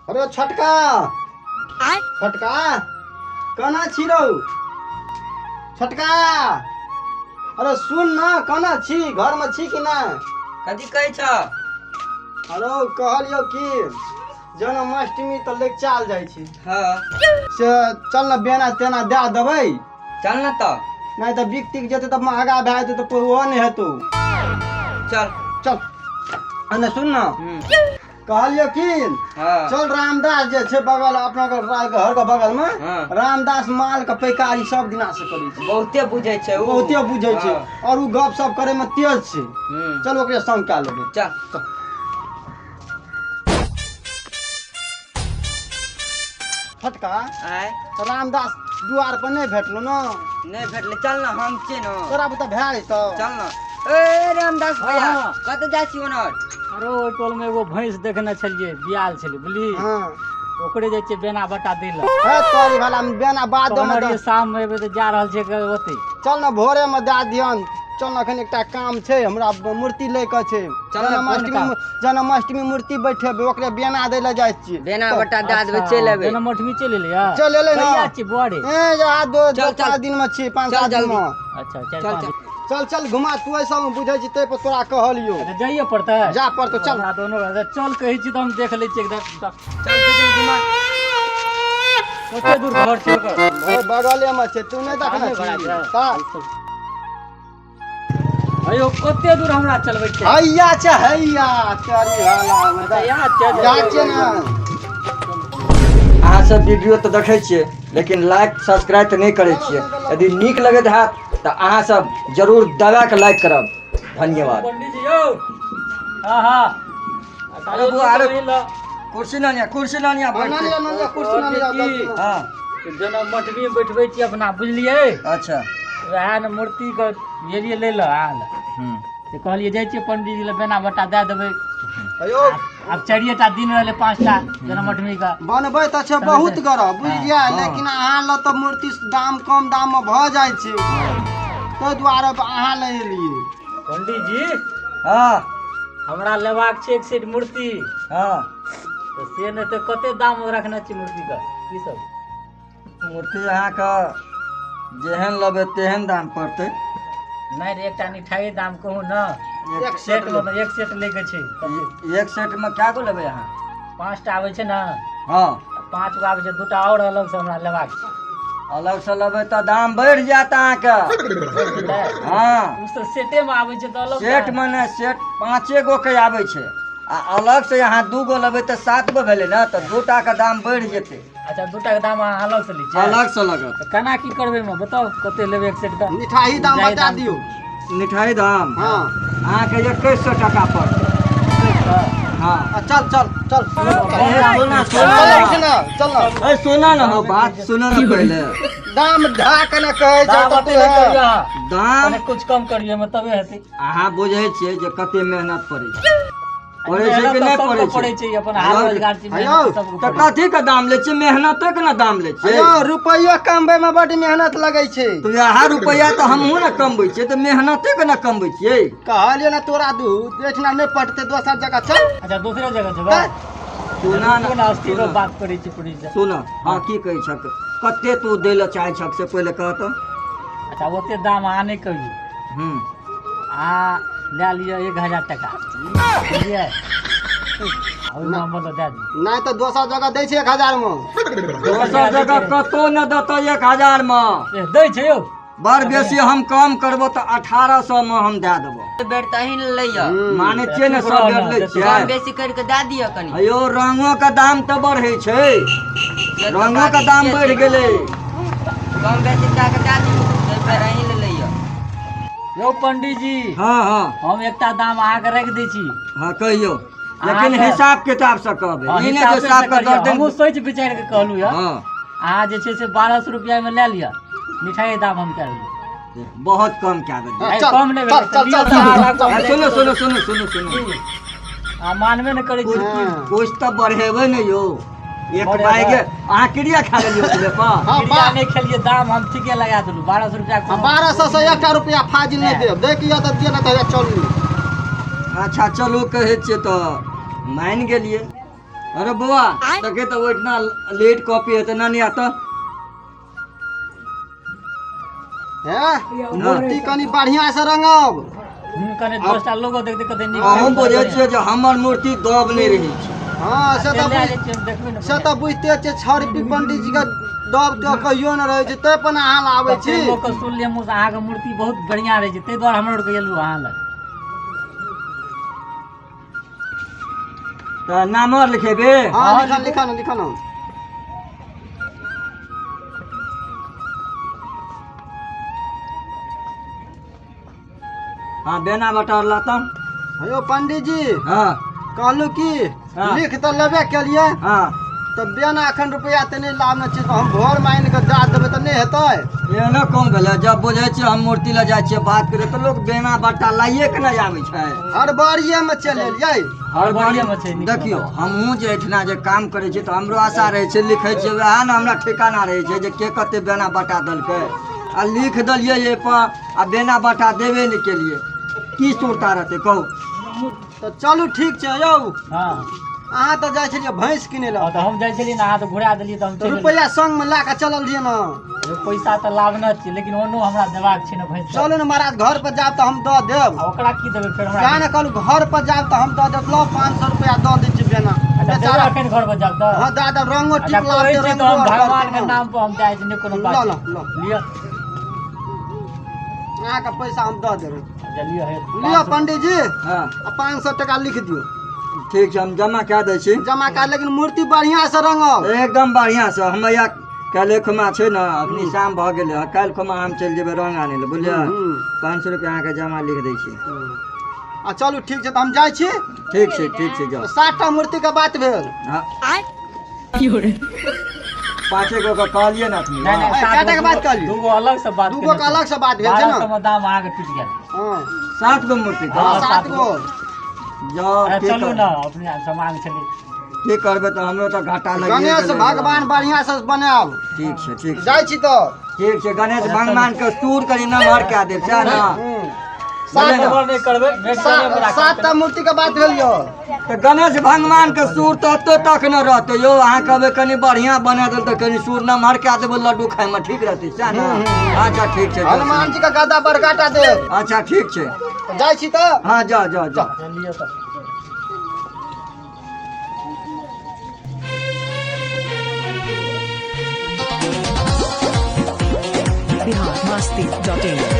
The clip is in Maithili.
अरे छोटका, छोटका केना छी रौ? छोटका, अरे सुन न, केना छी? घरमे छी कि नहि? कथी कहै छ? अरे कहलियौ कि जन्माष्टमी तऽ लगिचाल जाइ छै। हाँ। से चल ने, बेना तेना दए देबै। चल ने तऽ। नहि तऽ बिक तिक जेतै तऽ महगा भए जेतै, तऽ ओहो नहि हेतौ। चल। चल आ सुन ने, कहलियौ कि चल रामदास जे छै बगल अपना घर के बगल में, रामदास माल के पैकारी सब दिना से करै छै। बहुते बुझै छै उ। बहुते बुझै छै। और उ गप सप करे में तेज छै। चल ओकरे संग कए लेबै। चल। फटका। आय। रामदास दुआर पर नहि भेटलो ने? नहि भेटलै। चल ने, हम छियै ने। तोरा बुते भए जेतौ। चल ने। ए रामदास भैया। हाँ। कतऽ जाइ छी ओनहर? अरे ओहि टोल में एगो भैंस देखने छलियै, बियाल छलै, बुझली? हाँ। ओकरे जाइ छियै बेना बटा दै लए। हे तोरी भला, बेना बाद कहने में रहियै शाम में एबै, तऽ जा रहल छियै ओतै। चल ने, भोरे में दए दिहन। चल ने, एखन एकटा काम छै हमरा, मूर्ति लै के छै। चल ने, कोन जन्माष्टमी काम? जन्माष्टमी मूर्ति बैठेबै, ओकरे बेना दै लए जाइ छियै। बेना बटा दए देबै, चलि एबै। जेना मठमी चलि एलियै? चलि एलै ने। कहिया छियै बुआ रे? ए यहाँ दो चल, दो चल। 5 दिन में छी, 5 चल 7 दिन जल्दी। में। अच्छा, चारि चल, पाँच चल। दिन। चल चल घुमा, तू ऐसा में बुझै छी, ताहि पर तोरा कहलियौ। अच्छा, जाइए पड़तै? जा पड़तौ, चल। हमरा दोनो अच्छा, चल कहै छी तऽ हम देख लै छियै एकदम। चल। चल चल घुमा। कते दूर घर छै ओकर? भाई, बगले में छै, तू नहि देखने सामने बड़ा छी छै। तऽ। अयो, कते दूर हमरा चलबै छै? हैया छै, हैया तोरी भला में। अच्छा, यहाँ छै। जा छै ने। अहाँ सब वीडियो तऽ देखै छियै, लेकिन लाइक सब्सक्राइब तऽ नहि करै छियै। यदि नीक लगैत हैत तऽ अहाँ सब जरूर दबा कऽ लाइक करब। धन्यवाद। पंडीजी यौ। हाँ हाँ। अरे बुआ, अरे कुर्सी ना लिया, कुर्सी ना लिया। ना लिया, ना लिया, कुर्सी ना लिया। की? हाँ। जेना मठवी में बैठबै छी अपना, बुझलियै? अच्छा। वएह ने मूर्ति के गेलियै लै लए आयल तऽ कहलियै जाइ छियै पंडीजी लए, बेना बट्टा दए देबै। अयो। आब चारिए टा दिन रहलै, पाँचटा जन्माष्टमी के। बनबै तऽ छै बहुत गरब, बुझलियै? लेकिन अहाँ लग तऽ मूर्ति दाम कम दाम मे भऽ जाइ छै, ताहि दुआरे अहाँ लए एलियै। पंडीजी। हाँ। हमरा लेबाक छै एक सेट मूर्ति। हाँ। तऽ से नहि तऽ कते दाम रखने छी मूर्ति के की सब? मूर्ति अहाँके जेहन लेबै तेहन दाम पड़तै। नहि रे, एकटा मिठाई दाम कहू ने। एक सेट मे एक सेट लैके छै। एक सेटमे कए गो लेबै अहाँ? पाँचटा आबै छै ने? हाँ। पाँच गो आबै छै, दूटा आओर अलग से हमरा लेबाक छै। अलगसँ लेबै तऽ दाम बढ़ि जायत अहाँके। बुझलियै? हाँ। ओ सब सेटे मे आबै छै तऽ अलग? सेट मने सेट पाँचे गो के आबै छै आ अलग से अहाँ दू गो लेबै तऽ सात गो भेलै ने, तऽ दू टा के दाम बढ़ि जेतै। अच्छा, दूटा के दाम अहाँ अलग से लै छियै? अलग से लगत। तऽ केना की करबै मे बताउ, कते लेबै एक सेट के? मिठाई दाम मिठाई बता दाम। दियौ। मिठाई दाम? हाँ। अहाँके 2100 टाका पड़तै। हाँ। आ चल चल चल। ए, सुना। चल। सुना। उठ ने, चल ने। ए, सुना ने हो, बात सुनो ने पहिले। दाम ढा के ने कहै छै। दाम तऽ ओते तू नहि है। करियौ अहाँ। दाम कने कुछ कम करियौ मे तबे हेतै। अहाँ बुझै छियै जे कते मेहनत पड़ै छै, पड़ै छै कि मेहनत नहि? तऽ पड़ै सबके छै। पड़ै छै, अपन हाल रोजगार छै, हेयौ, मेहनत सबके तऽ पड़ै छै। कथी के दाम लै छियै? मेहनते के ने दाम लै छियै। यौ, रुपैयो कमबै मे बड मेहनत लगै छै। तऽ इएह रुपैआ तऽ हमहूँ ने कमबै छियै, तऽ मेहनते के ने कमबै छियै। कहलियै ने तोरा, दू एहिठिना नहि पटतै, दोसर जगह चल। अच्छा, दोसरे जगह जेबै? सुना ने। कोन अस्थिर सुना। बात करै छी पुलिस से। सुन, हँ, की कहै छक? कते तू दै लए चाहै छक से पहिले कह तऽ। अच्छा, ओते दाम अहाँ नहि कहियौ। अहाँ लए लिअ 1000 टका, बुझलियै? आ ओहिमे हम मतलब दए दियौ। नहि तऽ दोसर जगह दै छै 1000 मे। दोसर जगह कतौ ने देतौ 1000 मे। ए, दै छै यौ। बड़ बेसी हम कम करबो तऽ 1800 मे हम दए देबो। बेर तऽ अहीं ने लैया। मानै छियै ने, सब बेर लै कम छियै। बेसी करि कऽ दए दिअ कनि। अयो, रंगो के दाम तऽ बढ़ै छै। से तऽ रंगो बात के दाम ठीके बढ़ि छै। गेलै। कम बेसी कए कऽ दए दियौ, ताहि पर अहीं ने लैया। यौ पंडीजी। हाँ हाँ। हम एकटा दाम अहाँके राखि दै छी। हाँ, कहियौ, लेकिन हिसाब किताब से कहबै। हाँ, ई नहि जे हिसाबे से साफ कऽ करियौ। दर्जन। हमहूँ सोचि विचारि कऽ कहलहुँ यऽ। हाँ। अहाँ जे छै से 1200 रुपैआमे लए लिअ, मिठाई दाम हम कए देबै। बहुत कम कए देलियै। आइ चल, कम नहि चल, भेलै, चल, लिअ चल, तऽ अहाँ चल, राखू। आ, सुनू सुनू सुनू सुनू सुनू। अहाँ मानबे नहि करै छी। हाँ। कुछ तऽ बढ़ेबै ने यौ, एक बढ़ेबै। बाइगे अहाँ क्रिया खा लेलियै ओतबे पर। हाँ, क्रिया नहि खेलियै, दाम हम ठीके लगा देलहुँ, 1200 रुपैआ। 1200 से एकटा रुपया फाजिल नहि देब। दै के यऽ तऽ दिअ, नहि तऽ हैया चलू। अच्छा चलू, कहै छियै तऽ मानि गेलियै। अरे बौआ देखे तऽ ओहिठिना लेट कॉपी हेतै नानी आ तऽ। हैं मूर्ति कनि बढ़िया से रंगब। कनि 10टा लोगो देख देख कते नीक। अहूँ बुझै छियै जे हमर मूर्ति दब नहि रहै छै। हँ से तऽ लए जाइ छियै, हम देखबै ने। से तऽ बुझिते छियै, छड़ पंडित जी के दब तऽ कहियो नहि रहै छै, तै पर ने अहाँ लए आबै छी। कते लोकके सुनलियै मुँह से अहाँके मूर्ति बहुत बढ़िया रहै छै, ताहि दुआरे हमरो आरके एलहुँ अहाँ लग। तऽ नाम आर लिखेबे? हँ लिखा लिखा ने, लिखा ने। हाँ बेना बटा लाता। हेलो पंडित जी। हाँ कहलहुँ की हाँ। लिख तऽ लेबे केलियै। हाँ तऽ बेना एखन रुपैआ तऽ नहि लाभने छै, तऽ हम भोरमे आनि कऽ दए देबै तऽ नहि हेतै? एहनो कम भेलै, जब बुझै छियै हम मूर्ति लए जाइ छियै बात करै तऽ लोक बेना बट्टा लाइए के नहि आबै छै। हड़बड़िएमे चलि एलियै। हड़बड़िएमे छै, नीक। देखियौ हमहूँ जे एहिठिना जे काम करै छियै तऽ हमरो आशा रहै छै, लिखै छियै वएह ने हमरा ठिकाना रहै छै जे के कते बेना बटा देलकै, आ लिख देलियै एहिपर आ बेना बटा देबे नहि केलियै, की सुरता रहतै कहू? तऽ चलू ठीक छै यौ। हाँ अहाँ तऽ जाइ छलियै भैंस किनै लए। तऽ हम जाइ छलियै ने, अहाँ तऽ घुरा देलियै तऽ हम तऽ चलि रुपैआ संगमे लए कऽ चलल रहियै ने। एलियै। पैसा तऽ लाभने छियै, लेकिन ओनो हमरा देबाक छै ने भैंस। चलू ने महाराज, घर पर जायब तऽ हम दऽ देब। आ ओकरा की देबै फेर हमरा? सएह ने कहलहुँ, घर पर जायब तऽ हम दऽ देब। लऽ 500 रुपैआ दऽ दै छी बेना। अच्छा देबै बेचारा एखन घर पर जायब तऽ? हँ दए देब, रंगो अच्छा टीप कहै लागतै, छी रंगो तऽ हम आर भगवान करतै के ने। नाम पर हम दए छी, नहि कोनो बात लऽ छै। लऽ लऽ लिअ। अहाँके पैसा हम दऽ देबै। अच्छा लिअ हे। लिअ पंडीजी। हाँ आ 500 टका लिख दियौ। ठीक छै, हम जमा कए दै छी। जमा कए, लेकिन मूर्ति बढ़िआँ से रंगब। एकदम बढ़िआँ से। हम या काल्हि खुमा छै ने, अखनी शाम भऽ गेलै हँ, काल्हि खुमा हम चलि जेबै रंग आनै लए, बुझलियै? 500 रुपया अहाँके जमा लिख दै छी। आ चलू ठीक छै, तऽ हम जाइ छी। ठीक छै, ठीक छै, जाउ। 7टा मूर्ति के बात भेल। हाँ 5 गो के कहलियै ने अखनी। नहि नहि, ए, सात कएटा के गो, बात कहलियै? दूगो अलग से बात दूगो केने के अलग से बात भेल छै 1200 ने। मे दाम अहाँके टूटि गेल। हँ 7 गो मूर्ति के? हाँ, 7 गो। जाउ। अरे की चलू करबै? ने, अपने सामान छलै। की करबै, तऽ हमरो तऽ घाटा लागि गणेश गेलै। भगवान बढ़िआँ से बनायब। ठीक छै, ठीक छै। जाइ छी तऽ। ठीक छै, गणेश भगवान के सूर कनि नमहर कए देब, सएह ने? सात बुझलियै ने? नहि करबै, 7टा मूर्ति के बात भेल यौ। तऽ गणेश भगवान के सूर तऽ एतो तक न रहतै यौ। अहाँ कहबै कनि बढ़िआँ बना देल तऽ कनि सूर नमहर कए देबै, लड्डू खायमे ठीक रहतै, सएह ने? अच्छा ठीक छै, जाउ। हनुमान जी के गदा बड़काटा देब। अच्छा ठीक छै। तऽ जाइ छी तऽ। हाँ जाउ जाउ जाउ। लिअ तऽ। biharmasti.in.